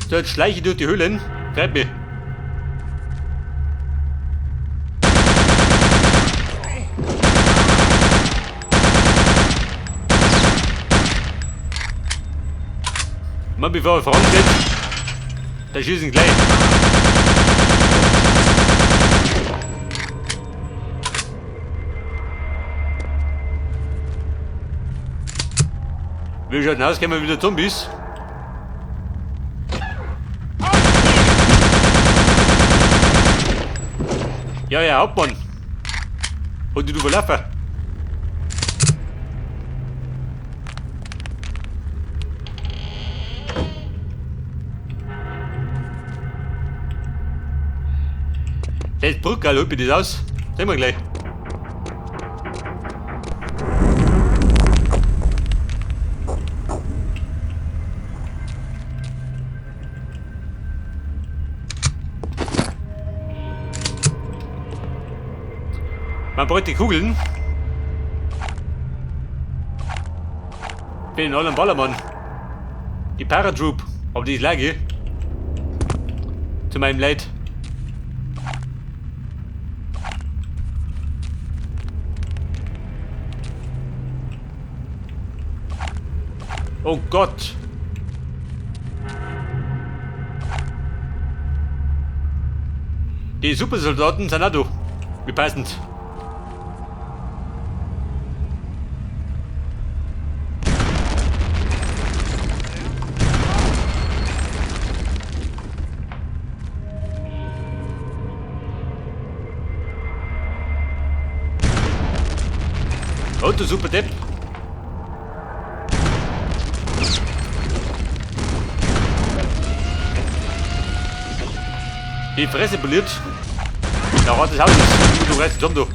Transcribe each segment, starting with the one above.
So, jetzt schleiche ich durch die Höhlen. Treib mich. Mal bevor er vorangeht, da schießen gleich. Wie schaut denn aus? Kommen wieder Zombies? Ja, ja, Hauptmann. Und du überlaufen? Der ist brutal, holt mir das aus. Sehen wir gleich. Man braucht die Kugeln. Für den allen Ballermann. Die Paratroop. Aber die ist leer, Zu meinem Leid. Oh Gott. Die Supersoldaten sind auch da. Wie passend. Oh, du super Depp. Die Fresse poliert. Na, das Haus ist. Du reißt zusammen, du.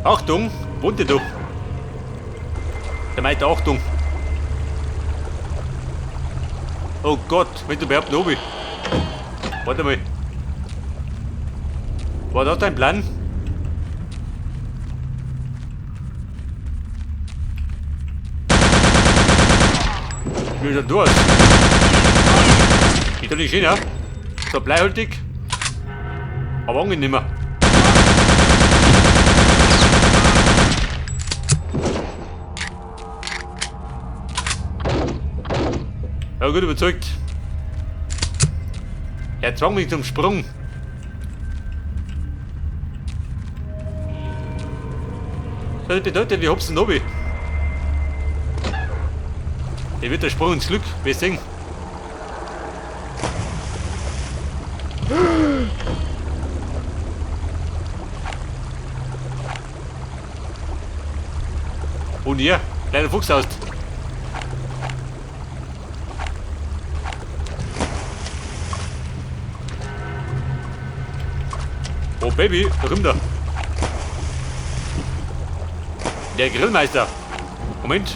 Achtung, wohnt ihr da? Der meint Achtung. Oh Gott, wenn du überhaupt noch oben. Warte mal. War das dein Plan? Ich will schon durch. Geht doch nicht schön, ja? So bleihaltig. Aber angenehmer. Ja gut, überzeugt. Er zwang mich zum Sprung. Das bedeutet, wir hopsen oben. Hier wird der Sprung ins Glück, wir sehen. Und hier, kleiner Fuchs aus. Oh Baby, da kommt er. Der Grillmeister. Moment.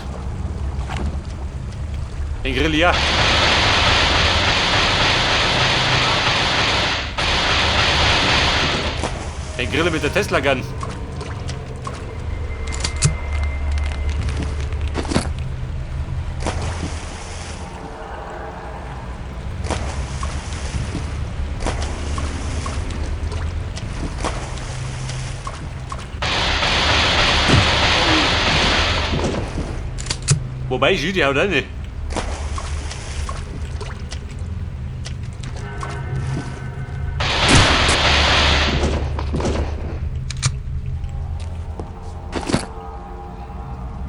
Den Grillier. Den Griller mit der Tesla Gun. Wobei, ich die haut rein.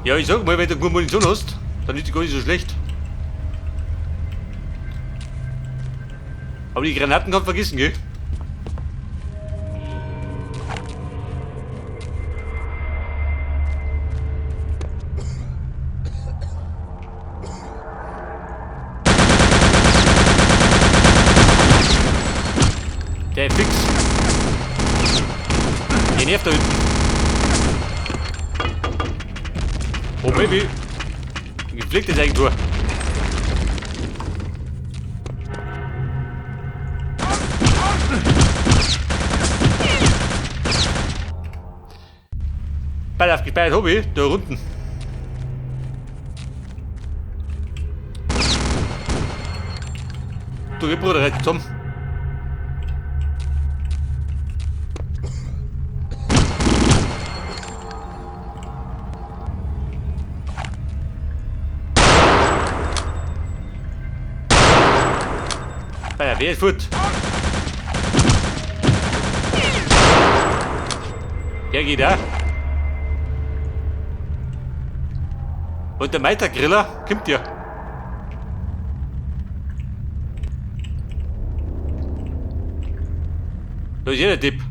Ja, ich sag mal, wenn du gute Munition hast, dann ist die gar nicht so schlecht. Aber die Granaten kannst du vergessen, gell? Der fix. Genervt da hinten. Oh Baby. Ein gepflegtes Eigentor. Ball aufgespeichert habe ich, da unten. Du, geh Bruder, reiß zusammen. Bei wer ist fort? Der geht auch. Und der Meistergriller kommt ja. Da ist jeder Tipp.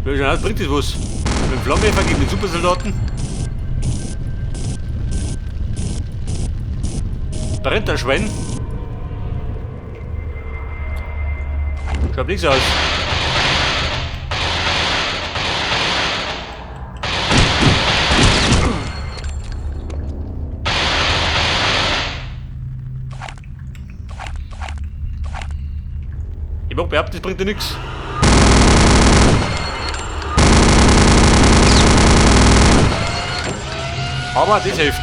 Welcher bringt das was? Mit dem Flammenwerfer gegen den Supersoldaten? Brennt der Schwein? Schaut nichts aus. Ich mag behaupten, das bringt dir nichts. Aber das hilft.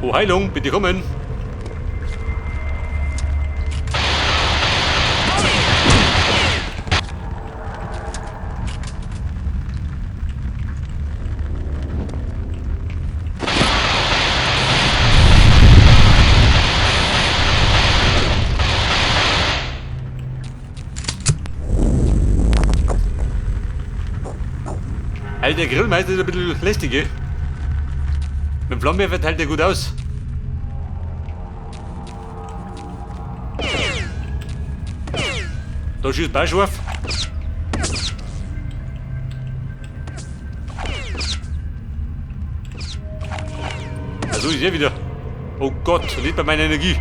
Oh, Heilung, bitte kommen. Alter, der Grillmeister ist ein bisschen lästig, gell? Mit dem Flammenwerfer teilt er gut aus. Da schießt auch scharf. Also ist er wieder. Oh Gott, nicht bei meiner Energie.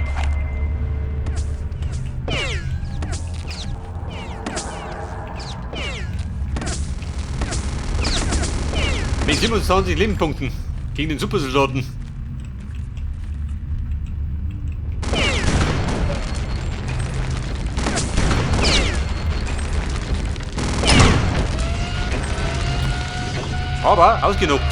Mit 27 Lebenspunkten gegen den Supersoldaten. Aber ausgenockt.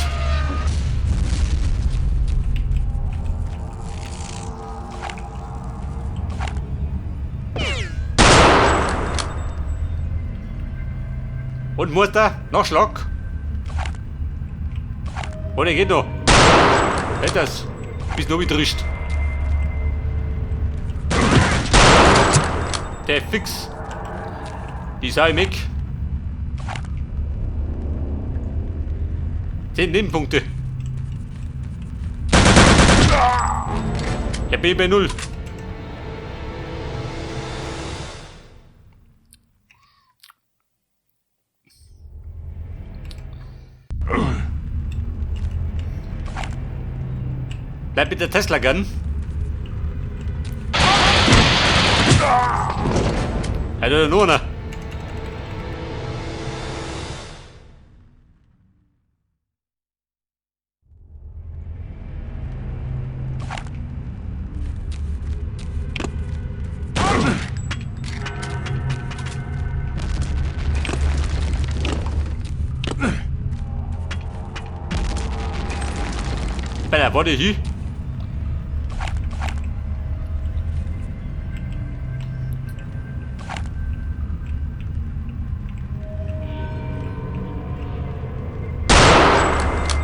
Und Mutter, Nachschlag. Oh, der geht noch. Hält das. Bis noch drischt. Der fix. Die sah ich weg. 10 Nebenpunkte. Ja, B bei 0. Bleib mit der Tesla Gun. Ja, nur einer. Bei der hier.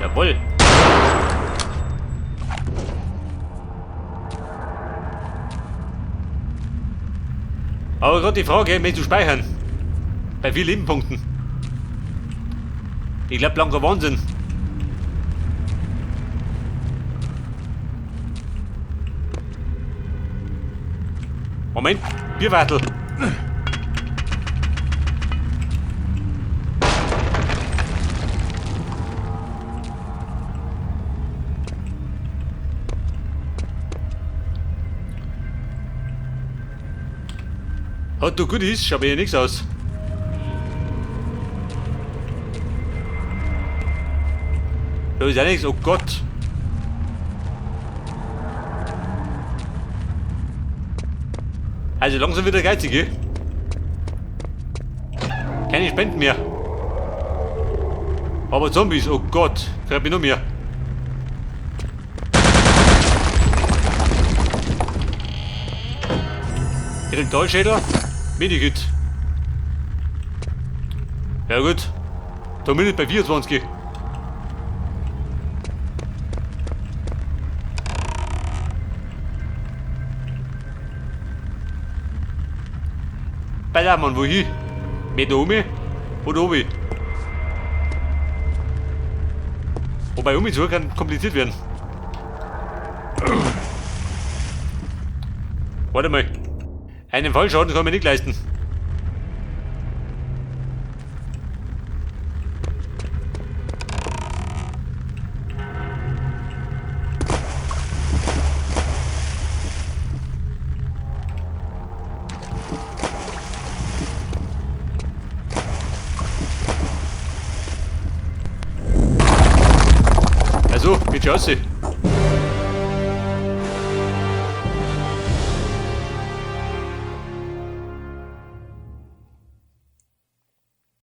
Jawohl. Aber gerade die Frage, möchtest du speichern? Bei 4 Lebenpunkten. Ich glaub, blanker Wahnsinn. Moment, Bierwattel. Hat du Goodies? Schaut mir hier nichts aus. Da ist ja nichts, oh Gott. Also langsam wieder geizig, gell? Keine Spenden mehr. Aber Zombies, oh Gott, treib mich noch mehr. Kristallschädel, Medikit. Ja gut, da bin ich bei 24. Ballermann, wohin? Mehr da oben oder oben? Wobei um zu kann kompliziert werden. Warte mal. Einen Fallschaden kann ich mir nicht leisten. Also, geht schon aus.